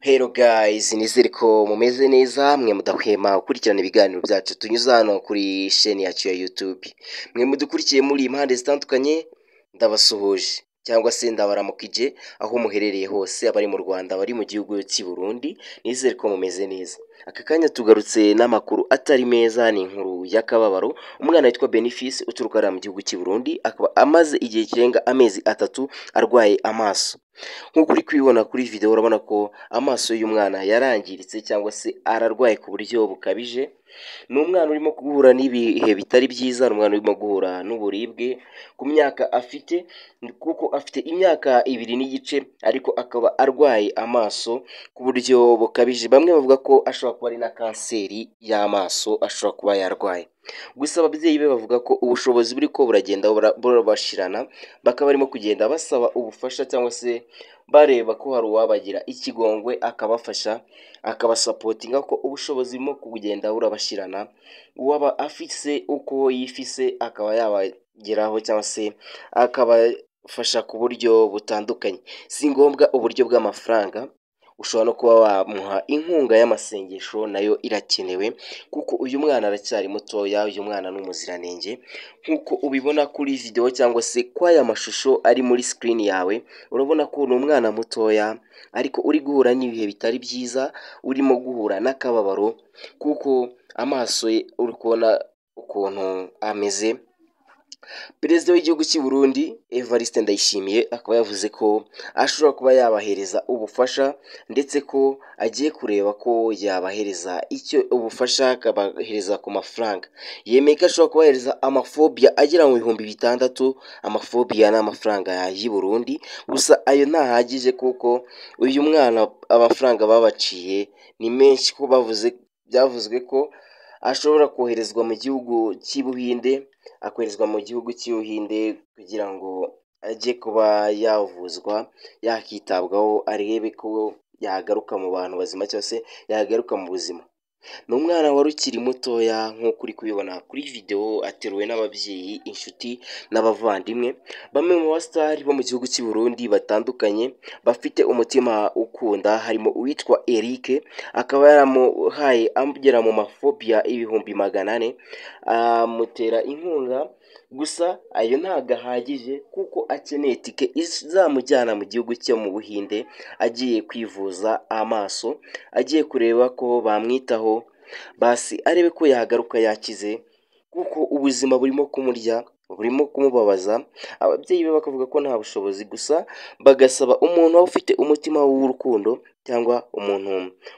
Hello guys, nizere ko mumeze neza mwe mudahwema gukurikirana ibiganiro byacu tunyuza hano kuri sheni yacu ya YouTube. Mwe mudukurikiye muri impande zitandukanye, ndabasuhuje cyangwa se ndabaramukije aho muherereye hose, abari mu Rwanda, abari mu gihugu cy'i Burundi, nizere ko mumeze neza. Aka kanya tugarutse n'amakuru atari meza, ni inkuru y'akababaro. Umwana witwa Benefice uturuka hariya mu gihugu cy'i Burundi akaba amaze igihe kirenga amezi 3 arwaye amaso. Nk'uko uri kubibona kuri video, urabona ko amaso y'umwana yarangiritse cyangwa se ararwaye ku buryo bukabije. Ni umwana urimo guhura n'ibihe bitari byiza, ni umwana urimo guhura n'uburibwe ku myaka afite, kuko afite imyaka 2 n'igice, ariko akaba arwaye amaso ku buryo bukabije. Bamwe bavuga ko ashobora kuba ari na kanseri y'amaso ashobora kuba yarwaye. Gusa ababyeyi be bavuga ko ubushobozi buri ko buragenda burabashirana, bakaba barimo kugenda basaba ubufasha cyangwa se bareba ko hari uwabagira ikigongwe akabafasha, akabasapotinga, ko ubushobozi burimo kugenda burabashirana. Uwaba afise uko yifise akaba yabageraho cyangwa se akabafasha ku buryo butandukanye. Si ngombwa uburyo bw'amafaranga, ushobora no kuba wamuha inkunga y'amasengesho, nayo irakenewe kuko uyu mwana aracyari mutoya, uyu mwana ni umuziranenge. Nk'uko ubibona kuri video cyangwa se kw'aya mashusho ari muri screen yawe, urabona ko ni umwana mutoya ariko uri guhura n'ibihe bitari byiza, urimo guhura n'akababaro kuko amaso ye uri kubona ukuntu ameze. Perezida w'igihugu cy'i Burundi Evariste Ndayishimiye akaba yavuze ko ashobora kuba yabahereza ubufasha, ndetse ko agiye kureba ko yabahereza icyo ubufasha, akabahereza ku mafaranga. Yemeye ko ashobora kubahereza amafobia agera mu 6000. Amafobia ni amafaranga y'i Burundi, gusa ayo ntahagije kuko uyu mwana amafaranga babaciye ni menshi, ko bavuze byavuzwe ko ashobora koherezwa mu gihugu cy'i Buhinde, akoherezwa mu gihugu cy'Ubuhinde kugira ngo ajye kuba yavuzwa, yakitabwaho, arebe ko yagaruka mu bantu bazima cyangwa se yagaruka mu buzima. Ni umwana wari ukiri mutoya nk'uko uri kubibona kuri video, ateruwe n'ababyeyi, inshuti n'abavandimwe. Bamwe mu basitari bo mu gihugu cy'i Burundi batandukanye bafite umutima ukunda, harimo uwitwa Eric, akaba yaramuhaye agera mu mafobia 400,000, amutera inkunga. Gusa ayo ntabwo ahagije kuko akeneye tike izamujyana mu gihugu cyo mu Buhinde, agiye kwivuza amaso, agiye kureba ko bamwitaho, basi arebe ko yagaruka yakize, kuko ubuzima burimo kumurya, burimo kumubabaza. Ababyeyi be bakavuga ko nta bushobozi, gusa bagasaba umuntu waba ufite umutima w'urukundo cyangwa umuntu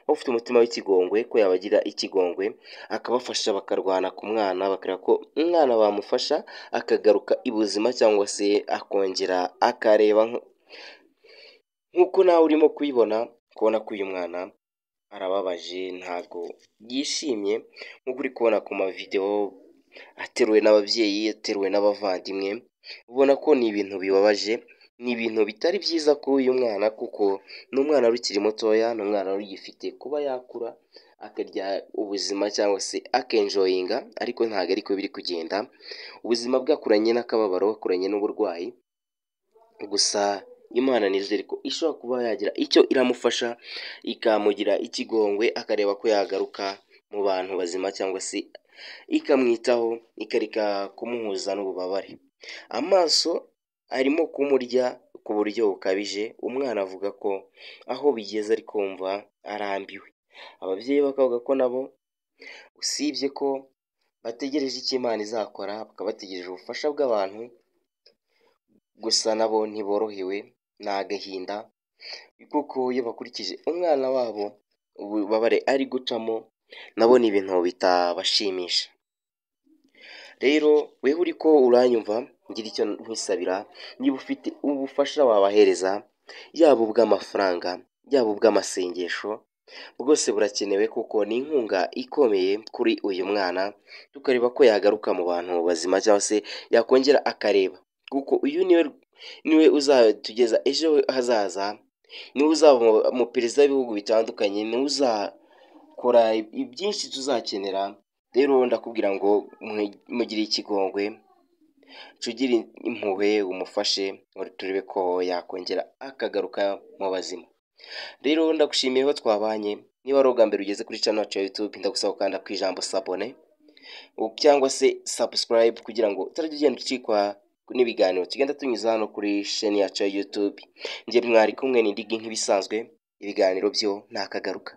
waba ufite umutima w'ikigongwe ko yabagira ikigongwe akabafasha, bakarwana ku mwana, bakareba ko umwana bamufasha akagaruka ibuzima cyangwa se akongera akareba. Nk'uko nawe urimo kubibona, kubona ko uyu mwana arababaje, ntabwo yishimye nk'uko uri kubona ku mavideo, ateruwe n'ababyeyi, ateruwe n'abavandimwe, ubona ko ni ibintu bibabaje, ni ibintu bitari byiza kuri uyu mwana, kuko ni umwana ukiri mutoya, ni umwana ugifite kuba yakura akarya ubuzima cyangwa se akenjoyinga, ariko ntabwo ariko biri kugenda. Ubuzima bwakuranye n'akababaro, akuranye n'uburwayi. Gusa Imana nizere ko ishobora kuba yagira icyo iramufasha, ikamugira ikigongwe, akareba ko yagaruka mu bantu bazima cyangwa se ikamwitaho, ikareka kumuhuza n'ububabare. Amaso arimo kumurya ku buryo bukabije, umwana avuga ko aho bigeze ari kumva arambiwe. Ababyeyi bakavuga ko nabo usibye ko bategereje icyo Imana izakora, bakaba bategereje ubufasha bw'abantu, gusa nabo ntiborohewe, ni agahinda kuko iyo bakurikije umwana wabo ububabare ari gucamo, nabo ni ibintu bitabashimisha. Rero weho uri ko uranyumva, ngira icyo nkwisabira, niba ufite ubufasha wabahereza, yaba ubw'amafaranga, yaba ubw'amasengesho, bwose burakenewe kuko ni inkunga ikomeye kuri uyu mwana, tukareba ko yagaruka mu bantu bazima cyangwa se yakongera akareba, kuko uyu niwe uzatugeza ejo hazaza, niwe uzaba umuperezida w'ibihugu bitandukanye, niwe uzakora byinshi tuzakenera. Rero ndakubwira ngo mugire ikigongwe, ugire impuhwe, umufashe ngo turebe ko yakongera akagaruka mu bazima. Rero ndagushimiye ko twabanye. Niba ari ubwa mbere ugeze kuri channel yacu ya YouTube, ndagusaba gukanda ku ijambo "s'abonner" cyangwa se "subscribe" kugira ngo utarajya ugenda ucikwa n'ibiganiro tugenda tunyuza hano kuri chaîne yacu ya YouTube. Njye mwari kumwe ni Ndigi nk'ibisanzwe, ibiganiro byo ntakagaruka.